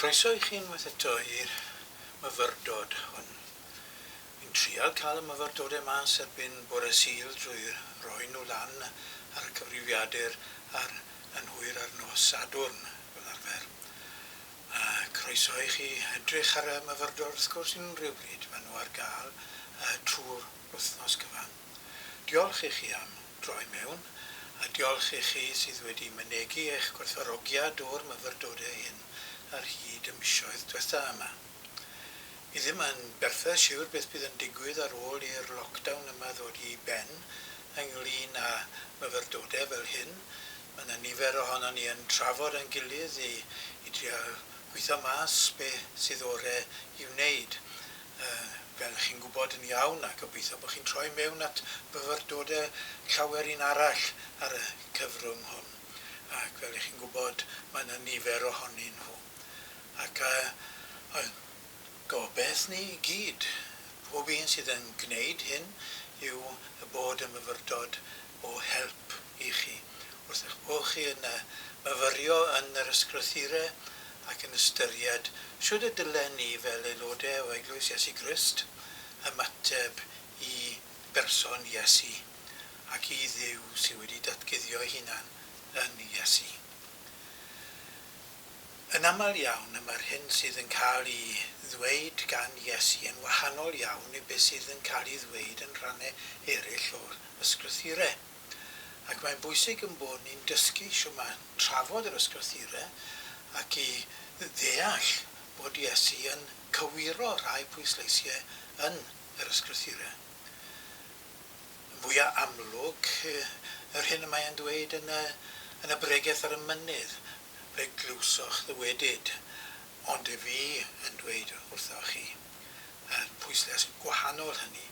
Croeso i chi unwaith eto i'r myfyrdod hwn. Fi'n trial cael y myfyrdodau mas erbyn bore Sul drwy roi nhw lan ar y cyfrifiadur ar yn hwyr ar nos Sadwrn fel arfer. A croeso i chi edrych ar y myfyrdod wrth gwrs unrhyw bryd, maen nhw ar gael trwy'r wythnos gyfan. Diolch i chi am droi mewn, a diolch i chi sydd wedi mynegi eich gwerthfawrogiad o'r myfyrdodau hyn ar hyd y misoedd dwetha yma. Fi ddim yn berffaith siwr beth bydd yn digwydd ar ôl i'r lockdown yma ddod i ben ynglyn â myfyrdodau fel hyn. Mae yna nifer ohonon ni yn trafod â'n gilydd i i drial gweithio mas be sydd ore i wneud. Fel chi'n gwybod yn iawn, a gobeithio bod chi'n troi mewn at fyfyrdodau llawer un arall ar y cyfrwng hwn, ac fel y'ch chi'n gwybod, mae yna nifer ohonyn nhw. Ac gobaith ni i gyd, pob un sydd yn gwneud hyn, yw y bod y myfyrdod o help i chi wrth eich bod chi yn myfyrio yn yr Ysgrythurau ac yn ystyried shwd y dylen ni fel aelodau o Eglwys Iesu Grist ymateb i berson Iesu ac i Dduw sydd wedi datguddio'i hunan yn Iesu. Yn aml iawn y mae'r hyn sydd yn cael ei ddweud gan Iesu yn wahanol iawn i beth sydd yn cael ei ddweud yn rhannau eraill o'r Ysgrythurau. Ac mae'n bwysig ein bod ni'n dysgu shwt mae trafod yr Ysgrythurau ac i ddeall bod Iesu yn cywiro rhai pwysleisiau yn yr Ysgrythurau. Yn fwya amlwg, yr hyn y mae e'n dweud yn y, yn y Bregeth ar y Mynydd, Fe glywsoch ddywedyd, ond y fi yn dweud wrthoch chi. Y pwyslais gwahanol hynny,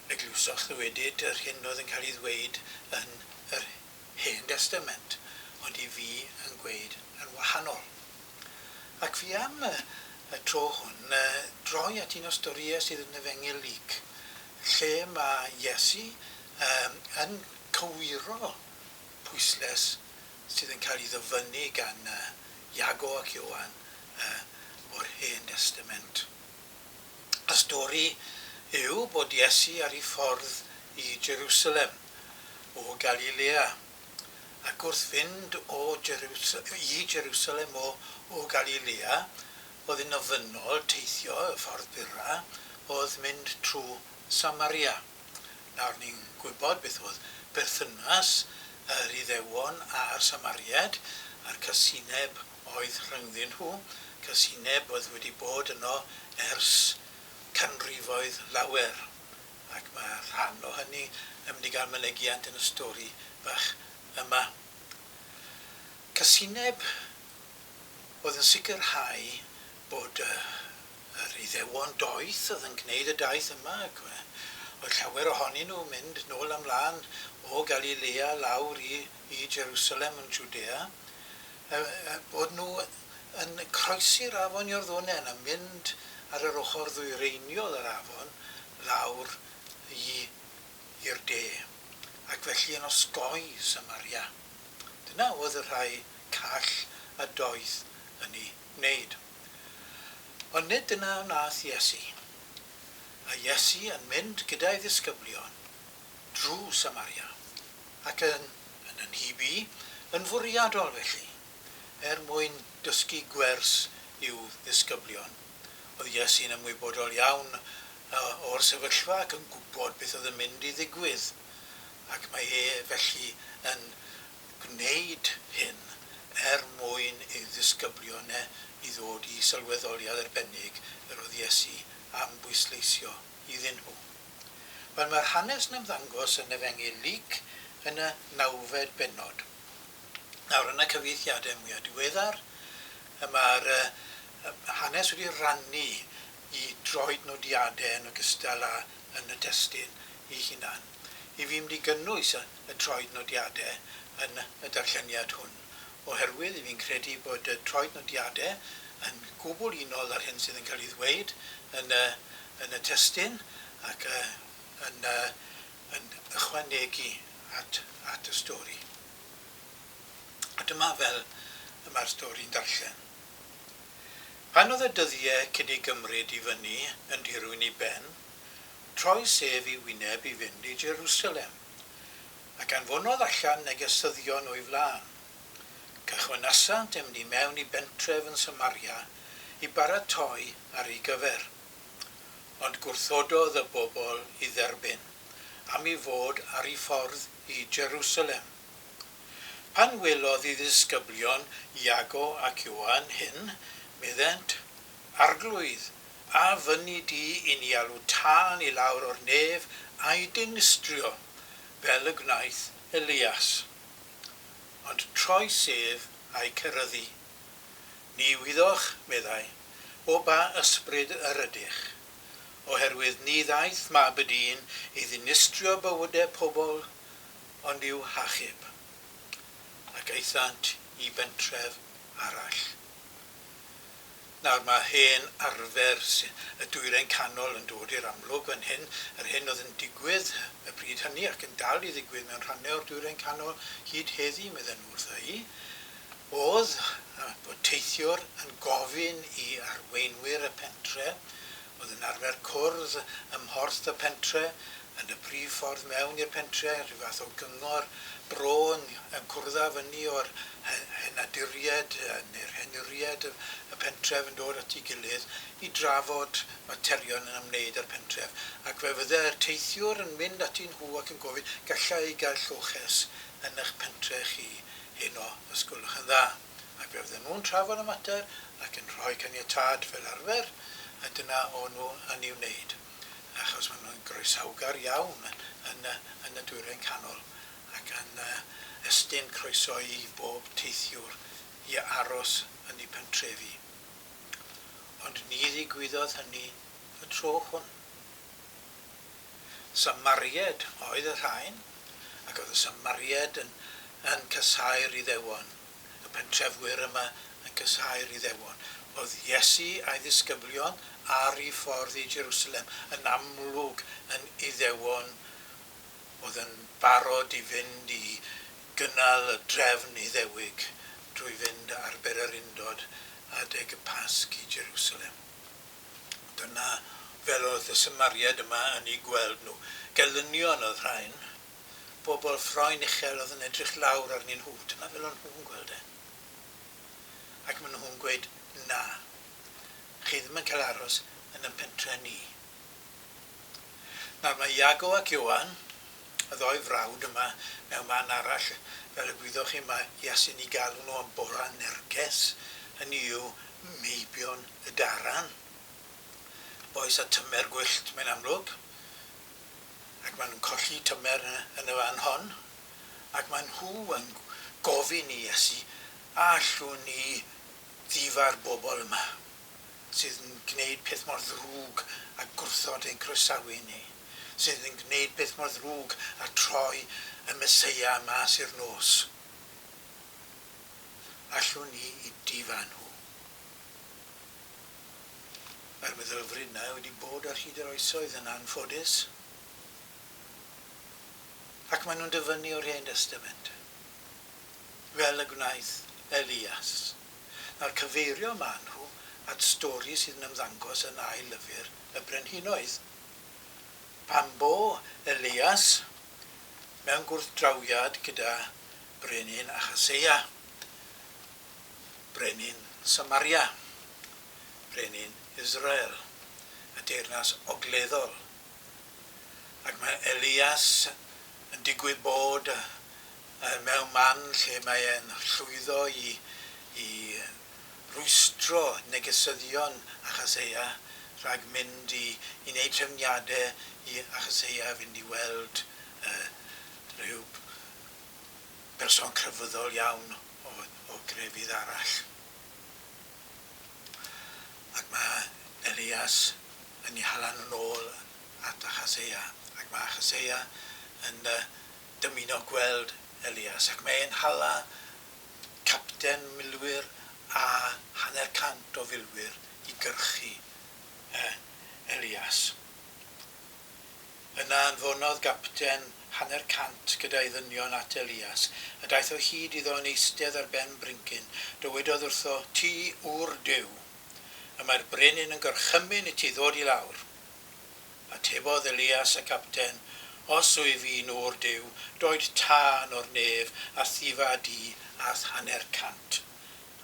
fe glywsoch ddywedyd yr hyn oedd yn cael ei ddweud yn yr Hen Destament, ond i fi yn gweud yn wahanol. Ac fi am y y tro hwn droi at un o storïau sydd yn Efengyl Luc, lle mae Iesu yn cywiro pwysles sydd yn cael ei ddyfynnu gan Iago ac Ioan o'r Hen Destament. Y stori yw bod Iesu ar ei ffordd i Jerusalem o Galilea, ac wrth fynd o i Jerusalem o o Galilea, oedd yn ofynnol teithio y ffordd bura oedd mynd trwy Samaria. Nawr ni'n gwybod beth oedd perthynas yr Iddewon a'r Samariaid, a'r casineb oedd rhyngddyn nhw, casineb oedd wedi bod yno ers canrifoedd lawer, ac mae rhan o hynny yn mynd i gael mynegiant yn y stori fach yma. Casineb oedd yn sicrhau bod yr Iddewon doeth oedd yn gwneud y daith yma, ac oedd llawer ohonyn nhw'n mynd nôl a mlaen o Galilea lawr i i Jerusalem yn Jwdea, bod nhw yn croesi'r afon Iorddonen a mynd ar yr ochr ddwyreiniol yr afon lawr i i'r de, ac felly yn osgoi Samaria. Dyna oedd y rhai call a doeth yn ei wneud. Ond nid dyna wnaeth Iesu. A Iesu yn mynd gyda'i ddisgyblion drwy Samaria, ac yn, yn y nhyb i, yn fwriadol felly, er mwyn dysgu gwers i'w ddisgyblion. Oedd Iesu'n ymwybodol iawn o'r sefyllfa ac yn gwybod beth oedd yn mynd i ddigwydd, ac mae e felly yn gwneud hyn er mwyn i'w ddisgyblion e i ddod i sylweddoliad arbennig yr oedd Iesu am bwysleisio iddyn nhw. Wel, mae'r hanes yn ymddangos yn Efengyl Luc yn y nawfed bennod. Nawr, yn y cyfieithiadau mwyaf diweddar, y mae'r hanes wedi rannu i droednodiadau yn ogystal â yn y testun ei hunan. I fi mynd i gynnwys y troednodiadau yn y darlleniad hwn, oherwydd i fi'n credu bod y troednodiadau yn gwbl unol â'r hyn sydd yn cael ei ddweud yn y yn y testun ac yn yn ychwanegu at at y stori. A dyma fel y mae'r stori'n darllen. Pan oedd y dyddiau cyn ei gymryd i fyny yn dirwyn i ben, troes ef ei wyneb i fynd i Jerusalem, ac anfonodd allan negesyddion o'i flaen. Cychwynasant yn mynd i mewn i bentref yn Samaria i baratoi ar ei gyfer. Ond gwrthododd y bobl i dderbyn, am ei fod ar ei ffordd i Jerusalem. Pan welodd ei ddisgyblion Iago ac Ioan hyn, meddent, Arglwydd, a fynni di i ni alw tân i lawr o'r nef a'i dinistrio, fel y gwnaeth Elias? Ond troes ef a'i ceryddu. Ni wyddoch, meddai, o ba ysbryd yr ydych, oherwydd ni ddaeth Mab y Dyn i ddinistrio bywydau pobl, ond i'w hachub. Ac aethant i bentref arall. Nawr mae hen arfer y Dwyrain Canol yn dod i'r amlwg fan hyn, yr hyn oedd yn digwydd y pryd hynny ac yn dal i ddigwydd mewn rhannau o'r Dwyrain Canol hyd heddi, medden nhw wrtha i, oedd bod teithiwr yn gofyn i arweinwyr y pentre, oedd yn arfer cwrdd ym mhorth y pentre, yn y brif ffordd mewn i'r pentre, rhyw fath o gyngor bro yn yn cwrdd â fyny o'r henaduriaid neu'r henuriaid y pentref yn dod at ei gilydd i drafod materion yn ymwneud â'r pentref. Ac fe fydde'r teithiwr yn mynd atyn nhw ac yn gofyn, galla i gael lloches yn eich pentre chi heno os gwelwch yn dda? Ac fe fydden nhw'n trafod y mater ac yn rhoi caniatâd fel arfer, a dyna o'n nhw yn ei wneud. Achos maen nhw'n groesawgar iawn yn y, yn y Dwyrain Canol ac yn estyn croeso i bob teithiwr i aros yn eu pentrefi. Ond ni ddigwyddodd hynny y tro hwn. Samaried oedd y rhain, ac oedd y Samaried yn, yn casáu'r Iddewon. Y pentrefwyr yma yn casáu'r Iddewon. Oedd Iesu a'i ddisgyblion ar eu ffordd i Jerusalem yn amlwg yn Iddewon oedd yn barod i fynd i gynnal y drefn Iddewig drwy fynd ar bererindod adeg y Pasg i Jerusalem. Dyna fel oedd y Samariaid yma yn eu gweld nhw. Gelynion oedd rhain. Bobl ffroen uchel oedd yn edrych lawr arnyn nhw. Dyna fel o'n nhw'n gweld e. Ac maen nhw'n gweud, na, chi ddim yn cael aros yn ein pentre ni. Nawr mae Iago ac Ioan, y ddou frawd yma, mewn man arall, fel y gwyddoch chi, mae Iesu'n eu galw nhw yn Boanerges, hynny yw meibion y daran. Bois â tymer gwyllt, mae'n amlwg, ac maen nhw'n colli tymer yn y fan hon, ac maen nhw yn gofyn i Iesu, a allwn ni ddifa'r bobl yma? sydd yn gwneud peth mor ddrwg â gwrthod ein croesawu ni, sydd yn gwneud peth mor ddrwg â troi y Meseia mas i'r nos. Allwn ni i difa nhw? Mae'r meddylfryd 'na wedi bod ar hyd yr oesoedd yn anffodus. Ac maen nhw'n dyfynnu o'r Hen Destament, fel y gwnaeth Elias. Nawr cyfeirio maen nhw at stori sydd yn ymddangos yn ail lyfr y Brenhinoedd. Pan bo Elias mewn gwrthdrawiad gyda brenin Achaseia, brenin Samaria, brenin Israel, y deyrnas ogleddol. Ac mae Elias yn digwydd bod mewn man lle mae e'n llwyddo i i rwystro negesyddion Achaseia rhag mynd i i wneud trefniadau i Achaseia fynd i weld rhyw berson crefyddol iawn o o grefydd arall. Ac mae Elias yn ei hala nhw'n ôl at Achaseia, ac mae Achaseia yn dymuno gweld Elias, ac mae e'n hala capten milwyr a 500 o filwyr i gyrchu Elias. Yna anfonodd gapten 500 gyda'i ddynion at Elias, a daeth o hyd iddo yn eistedd ar ben brincyn. Dywedodd wrtho, Ti ŵr Duw! Y mae'r brenin yn gorchymyn i ti ddod i lawr. Atebodd Elias y capten, Os wyf fi'n ŵr Duw, doed tân o'r nef a thifa di a'th 500.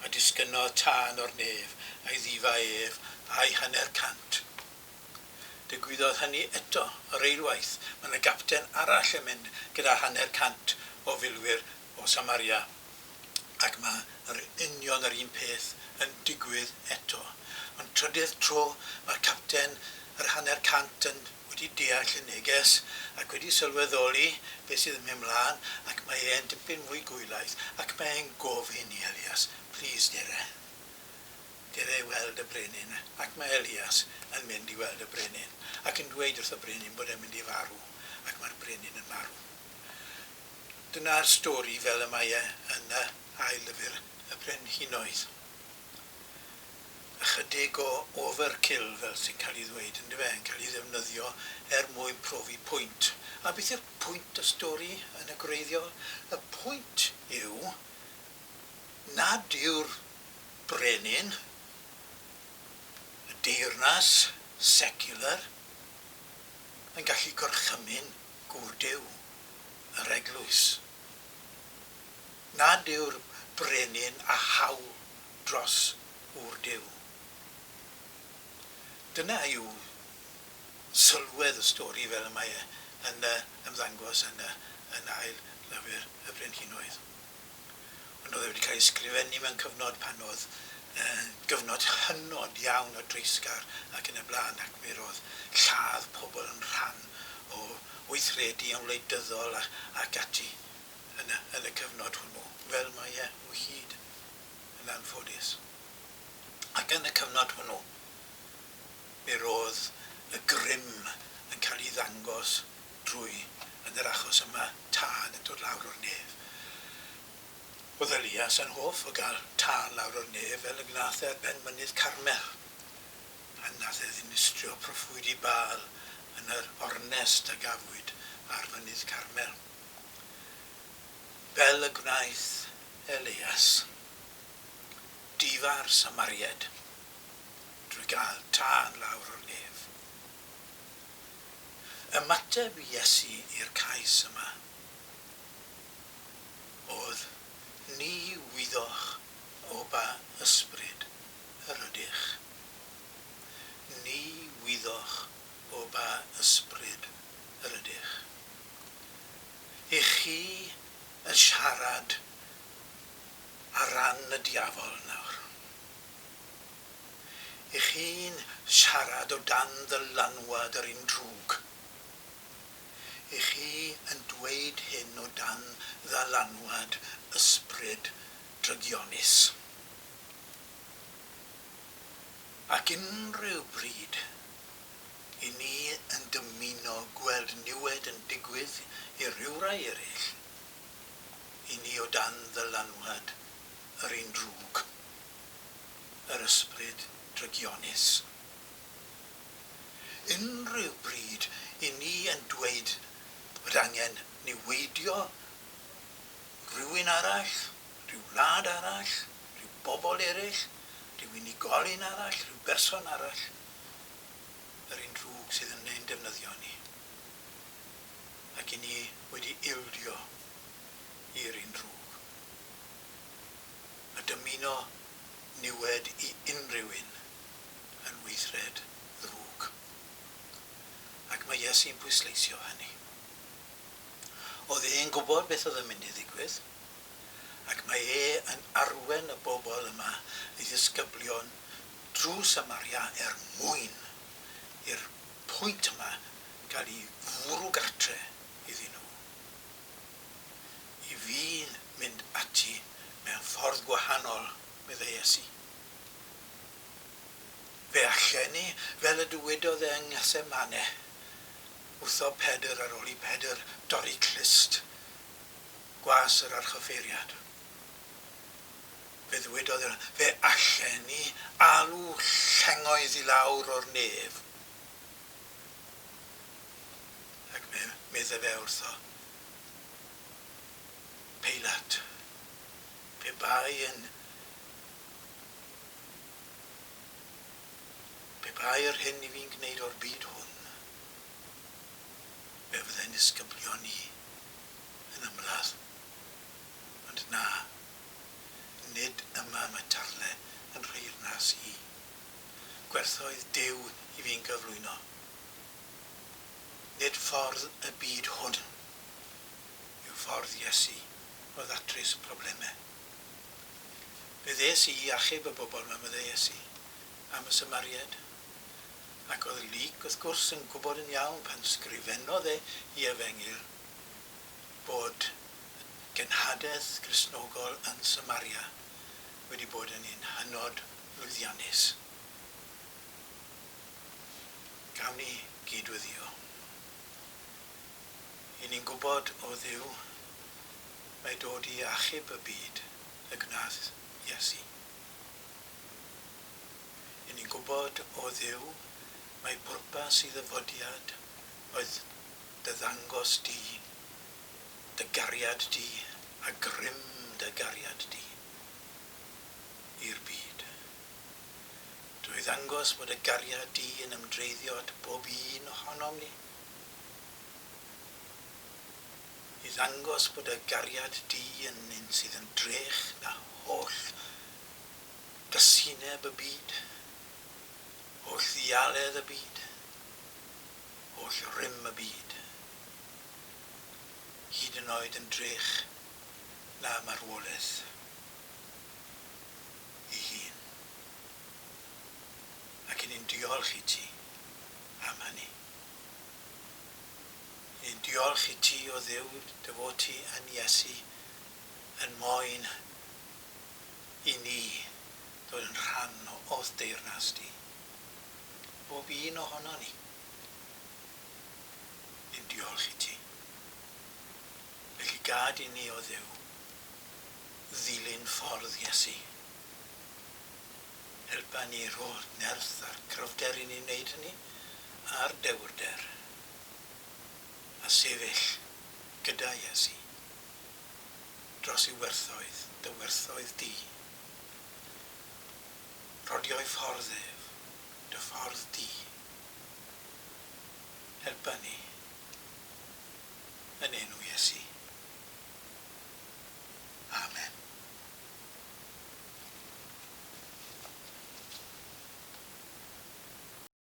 A disgynnodd tân o'r nef a'i ddifa ef a'i 500. Digwyddodd hynny eto, yr eilwaith, mae 'na gapten arall yn mynd gyda 500 o filwyr o Samaria, ac mae yr union yr un peth yn digwydd eto. Ond trydydd tro, mae'r capten yr 500 yn wedi deall y neges ac wedi sylweddoli beth sydd yn mynd mlaen, ac mae e'n dipyn mwy gwylaidd, ac mae e'n gofyn i Elias, Plîs, dere. Dere i weld y brenin. Ac mae Elias yn mynd i weld y brenin, ac yn dweud wrth y brenin bod e'n mynd i farw, ac mae'r brenin yn marw. Dyna'r stori fel y mae e yn y Ail Lyfr y Brenhinoedd. Ychydig o overkill, fel sy'n cael ei ddweud, yndyfe, yn cael ei ddefnyddio er mwyn profi pwynt. A beth yw'r pwynt y stori yn y gwreiddiol? Y pwynt yw nad yw'r brenin, y deyrnas secular, yn gallu gorchymyn gŵr Duw, yr eglwys. Nad yw'r brenin â hawl dros ŵr Duw. Dyna yw sylwedd y stori fel y mae e yn ymddangos yn yn ail lyfr y Brenhinoedd. Ond oedd e wedi cael ei sgrifennu mewn cyfnod pan oedd gyfnod hynod iawn o dreisgar ac yn y blaen, ac mi roedd lladd pobl yn rhan o weithredu yn wleidyddol ac ati yn y yn y cyfnod hwnnw, fel mae e o hyd yn anffodus. Ac yn y cyfnod hwnnw, mi roedd y grym yn cael ei ddangos drwy, yn yr achos yma, tân yn dod lawr o'r nef. Oedd Elias yn hoff o gael tân lawr o'r nef fel y gwnaeth e ar ben mynydd Carmel, pan wnaeth e ddinistrio proffwydi Baal yn yr ornest a gafwyd ar fynydd Carmel. Fel y gwnaeth Elias difa'r Samaried drwy gael tân lawr o'r nef. Ymateb Iesu i'r cais yma oedd, Ni wyddoch o ba ysbryd yr ydych. Ni wyddoch o ba ysbryd yr ydych. I chi yn siarad ar ran y diafol nawr. I chi'n siarad o dan ddylanwad yr un drwg. I chi yn dweud hyn o dan ddylanwad ysbryd drygionus. Ac unrhyw bryd i ni yn dymuno gweld niwed yn digwydd i rywrai eraill, i ni o dan ddylanwad yr un drwg, yr ysbryd drygionus. Unrhyw bryd i ni yn dweud bod angen niweidio rhywun arall, rhyw wlad arall, rhyw bobl eraill, rhyw unigolyn arall, rhyw berson arall, yr un drwg sydd yn ein defnyddio ni. Ac i ni wedi ildio i'r un drwg. A dymuno niwed i unrhyw un yn weithred ddrwg. Ac mae Iesu'n pwysleisio hynny. Oedd e'n gwybod beth oedd yn mynd i ddigwydd, ac mae e yn arwen y bobl yma, ei ddisgyblion, drwy Samaria er mwyn i'r pwynt yma gael ei fwrw gartre iddyn nhw. I fi'n mynd ati mewn ffordd gwahanol, meddai Iesu. Fe allen ni, fel y dywedodd e yng Ngethsemane, wrtho Pedr ar ôl i Pedr dorri clust gwas yr archoffeiriad. Fe ddywedodd e, fe allen ni alw llengoedd i lawr o'r nef. Ac me, medde fe wrtho, Peilat, pe bai yn bai'r hyn i fi'n gwneud o'r byd hwn, fe fydde'n nisgyblion ni yn ymladd. Ond na, nid yma mae tarle yn rheyrnas i. Gwerthoedd Duw i fi'n gyflwyno. Nid ffordd y byd hwn yw ffordd Iesu o ddatrys problemau. Fe ddes i i achub y bobl 'ma, meddai Iesu, am y Samariaid. Ac oedd Luc, wrth gwrs, yn gwybod yn iawn pan sgrifennodd e i Efengyl bod y genhadaeth Gristnogol yn Samaria wedi bod yn un hynod lwyddiannus. Gawn ni gyd-weddïo. Y'n ni'n gwybod, O Dduw, mai dod i achub y byd y gwnaeth Iesu. Y'n ni'n gwybod, O Dduw, mai pwrpas i ddyfodiad oedd dy ddangos di, dy gariad di a grym dy gariad di i'r byd. Drwy ddangos bod y gariad di yn ymdreiddio at bob un ohonom ni. I ddangos bod y gariad di yn un sydd yn drech na holl gasineb y byd, holl ddialedd y byd, holl rym y byd, hyd yn oed yn drech na marwolaeth ei hun. Ac 'y ni'n diolch i ti am hynny. Ni'n diolch i ti, O Dduw, dy fod ti yn Iesu yn moyn i ni ddod yn rhan o'th deyrnas di. Bob un ohono ni. Ni'n diolch i ti. Felly gad i ni, O Dduw, ddilyn ffordd Iesu. Helpa ni rho'r nerth a'r cryfder i ni wneud hynny, a'r dewrder, a sefyll gyda Iesu dros ei werthoedd, dy werthoedd di. Rodio'i ffordd ef, dy ffordd di. Helpa ni.